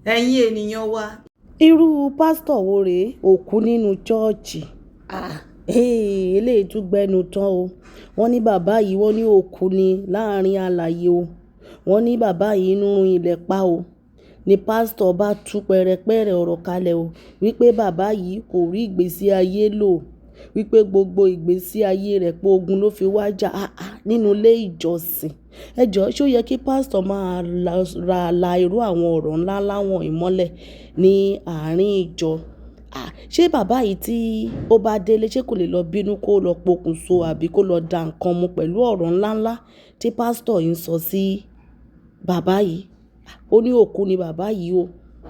Ẹ̀yin ènìyàn wa, irú pásítọ̀ wo rèé, òkú nínú chọ́ọ̀chì? Ah, hey, eléyìí tún gbẹnu tán o. Wọ́n ní bàbá yìí, wọ́n ní òkú ni láàrin alààyè o. Wọ́n ní bàbá yìí ń rún ilẹ̀ pa o. Ni pásítọ̀ bá tú pẹrẹpẹrẹ ọ̀rọ̀ kalẹ̀ o, wípé bàbá yìí kò rí ìgbésí ayé lò, wípé gbogbo ìgbésí ayé rẹ̀ pé ogun ló fi wá jà. Ah, ah, nínú ilé ìjọsìn. Ẹ jọ̀ọ́, ṣé ó yẹ kí pásítọ̀ máa la irú àwọn ọ̀rọ̀ ńlá láwọn ìmọ́lẹ̀ ní àárín ìjọ? Ah, ṣé bàbá yìí tí ó bá délé, ṣé kò lè lọ bínú kó lọ pokùnso àbí kó lọ da nǹkan mu pẹ̀lú ọ̀rọ̀ ńláńlá tí pásítọ̀ yìí ń sọ sí bàbá yìí? Ó ní òkú ni bàbá yìí o.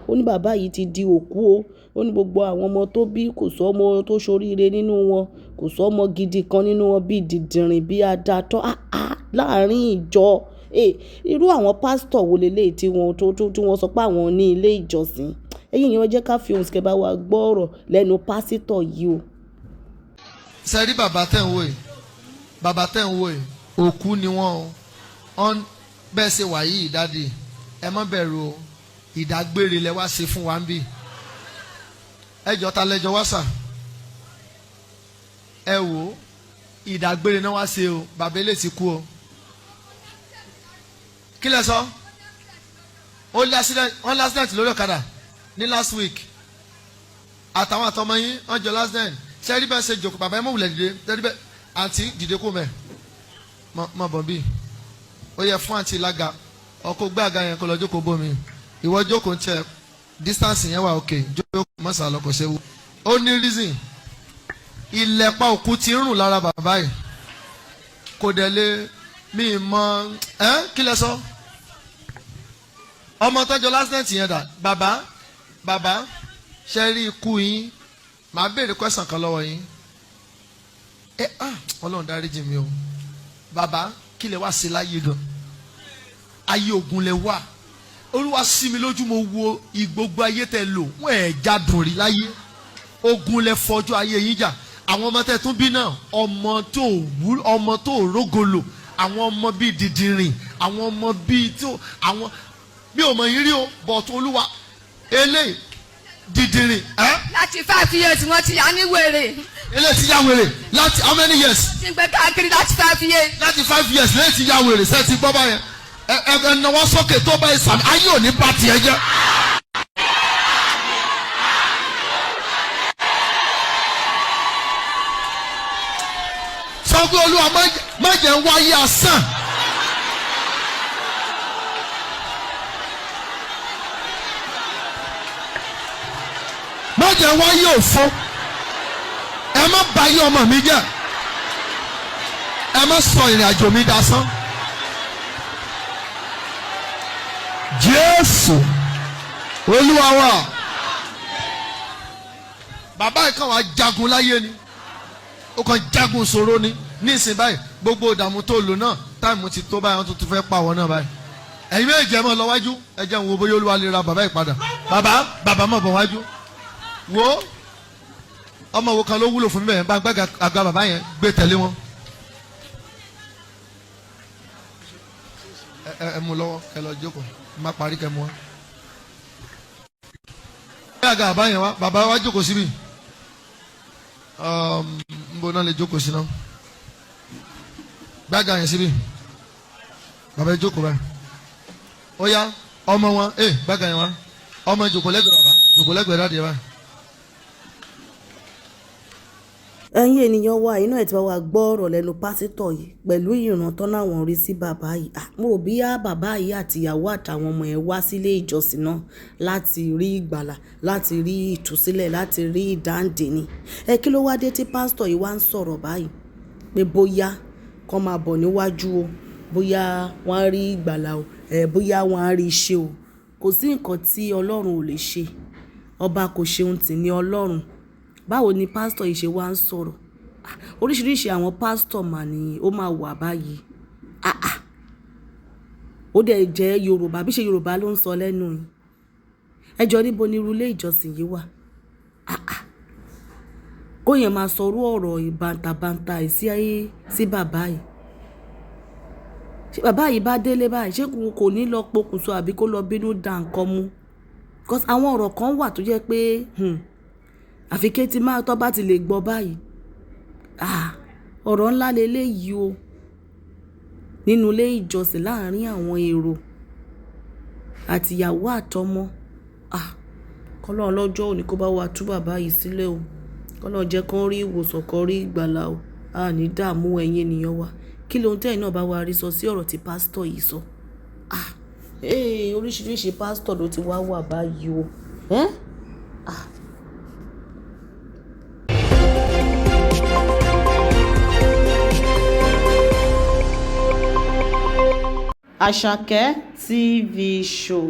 Ó ní bàbá yìí ti di òkú o. Ó ní gbogbo àwọn ọmọ tó bí kò sọ ọmọ tó ṣoríire nínú wọn, kò sọ ọmọ gidi kan nínú wọn, bí dìndìnrìn, bí adatọ́. Ah, ah, láàrin ìjọ. Eh, irú àwọn pásítọ̀ wo leléyìí tí wọ́n tó tí wọ́n sọ pé àwọn ní ilé ìjọsìn? Ẹ̀yin èèyàn, jẹ́ ká fi ohùn sí kẹ́ bá wa gbọ́ ọ̀rọ̀ lẹ́nu pásítọ̀ yìí o. Ṣe rí bàbá tẹ̀ ń wò yìí, bàbá tẹ̀ ń wò yìí, òkú ni wọ́n o. Ọ̀n bẹ́ẹ̀ ṣe wà yìí, daddy, ẹ má bẹ̀rù o. Ìdágbére lẹ wá ṣe fún wa ń bì. Ẹ jọ, ta lẹjọ wá sà? Ẹ wò ó, ìdágbére náà wá ṣe o. Bàbá ilé ti kú o. Kí lẹ sọ? Ó lé accident, wọ́n lé accident lórí ọ̀kadà ní last week. Àtàwọn àtọmọ yín, wọ́n jọ accident. Ṣe rí bẹ́ẹ̀ ṣe jòkó, bàbá, ẹ mọ̀ wulẹ̀ dìde. Ṣe rí bẹ́ẹ̀, àǹtí, dìde kó mẹ́ mọ̀ bọ̀ bí ó yẹ fún àǹtí lága. Ọkọ̀ gbé àga yẹn kó lọ jókòó bómi. Ìwọ jókòó ń tẹ distance yẹn wà òkè, jókòó mọ́sà lọ, kò ṣe wú. Ó ní reason, ìlẹ̀pa òkú ti ń rùn lára bàbá yìí, kò dẹ̀ lé mi mọ. Ẹ́ kí lẹ sọ? Ọmọ tọ́jọ́ l'accident yẹn dà? Bàbá, bàbá, ṣe rí ikú yín, màá béèrè question kan lọ́wọ́ yín. Ẹ ah, Ọlọ́run dáríjì mi o. Bàbá, kí lẹ wá ṣe láyé gan? Ayé ogun lẹ wà. Olúwa sí mi lójú, mo wo ìgbógbó ayé tẹ lò, wọn ẹ̀ jádùn rí láyé. Ogun lẹ fọjú ayé yín jà. Àwọn ọmọ tẹ tún bí náà, ọmọ tó wú, ọmọ tó rógolo, àwọn ọmọ bíi dìdìrìn, àwọn ọmọ bíi tó àwọn bí ò mọ̀ yín rí o, but Olúwa eléyìí dìdìrìn ẹ. Láti 5 years wọ́n ti yà ní wèrè. Eléyìí ti yá wèrè láti how many years? Ti ń gbé káàkiri láti 5 years. Láti 5 years lẹ́yìn ti yá wèrè. Sẹ́ẹ̀ ti gbọ́ báyẹn? Ẹ ẹ ẹ náwó sókè tó bá sàmì, ayé ò ní bá tiẹ̀ jẹ́. Sọ pé, Olúwa, má jẹ́ ń wáyé asán. Má jẹ́ ń wáyé òfo. Ẹ má bà ayé ọmọ mi jẹ́. Ẹ má sọ ìrìn àjò mi dasán. Jésù Olúwa wa. Bàbá yìí kàn wá jagun láyé ni, ó kàn jagun ṣòro ni. Ní ìsìn báyìí, gbogbo ìdààmú tó lò náà, time ti tó báyìí, wọ́n tún tún fẹ́ pa àwọn náà báyìí. Ẹ̀yin méjì, ẹ mọ̀ lọ wájú. Ẹ jẹ́ n wo bóyá Olúwa lè ra bàbá yìí padà. Bàbá, bàbá, mọ̀ bọ̀ wájú. Wo ọmọ wo kan ló wúlò fún mi bẹ́ẹ̀ bá gbàgà àga bàbá yẹn gbé tẹ̀lé wọn. Ẹ ẹ mú lọ́wọ́, kẹ lọ jókòó, má parí kẹ mú wa. Gbé àga bàbá yẹn wá. Bàbá wa, jókòó síbí. Nbọ náà lè jókòó sí náà. Gbága yẹn síbí. Bàbá yẹn jókòó báyìí. Ó yá, ọmọ wọn, ẹ gbága yẹn wá. Ọmọ, jókòó lẹ́gbẹ̀ẹ́ bàbá, jókòó lẹ́gbẹ̀ẹ́ daddy báyìí. Ẹ̀yin ènìyàn wa, inú ẹ̀ tí wàá gbọ́ ọ̀rọ̀ lẹ́nu pásítọ̀ yìí pẹ̀lú ìran tán láwọn rí sí bàbá yìí. Ah, mo rò bí bàbá yìí àti ìyàwó àtàwọn ọmọ ẹ̀ wá sílé ìjọsìn náà láti rí ìgbàlà, láti rí ìtúsílẹ̀, láti rí ìdáǹdè ni. Ẹ kí ló wá dé tí pásítọ̀ yìí wá ń sọ̀rọ̀ báyìí pé bóyá kán máa bọ̀ níwájú o, bóyá wọ́n á rí ìgbàlà o, ẹ̀ bóyá wọ́n á rí iṣẹ́ o? Kò sí nǹkan tí Ọlọ́run ò lè ṣe. Ọba kò ṣe ohun tì ní Ọlọ́run. Báwo ni pásítọ̀ yìí ṣe wá ń sọ̀rọ̀? Ah, oríṣiríṣi àwọn pásítọ̀ mà ní ó máa wà báyìí. Ah, ah. Ó dẹ̀ jẹ́ Yorùbá, bí ṣe Yorùbá ló ń sọ lẹ́nu yìí. Ẹ jọ, níbo ni irú ilé ìjọsìn yìí wà? Ah, ah. Kó yẹn máa sọrú ọ̀rọ̀ ìbàntàbàntà yìí sí ayé sí bàbá yìí. Ṣé bàbá yìí bá délé báyìí, ṣé kò ní lọ pokùnso àbí kó lọ bínú da nǹkan mu? Because àwọn ọ̀rọ̀ kan wà tó jẹ́ pé àfi kétí máa tọ́ bá ti lè gbọ́ báyìí. Ah, ọ̀rọ̀ ńlá leléyìí o. Nínú ilé ìjọsìn láàárín àwọn èrò àti ìyàwó àtọmọ. Ah, kọ́lọ́run lọ́jọ́ òní kó bá wa tú bàbá yìí sílẹ̀ o. Kọ́lọ́run jẹ́ kó rí ìwòsàn, kó rí ìgbàlà o. A ní dààmú ẹ̀yin ènìyàn wa. Kí lohun tí ẹ̀yin náà bá wa rí sọ sí ọ̀rọ̀ tí pásítọ̀ yìí sọ? Ah, hey, oríṣiríṣi pásítọ̀ ló ti wá wà báyìí o. Eh? Ah. Àṣàkẹ́ TV Show.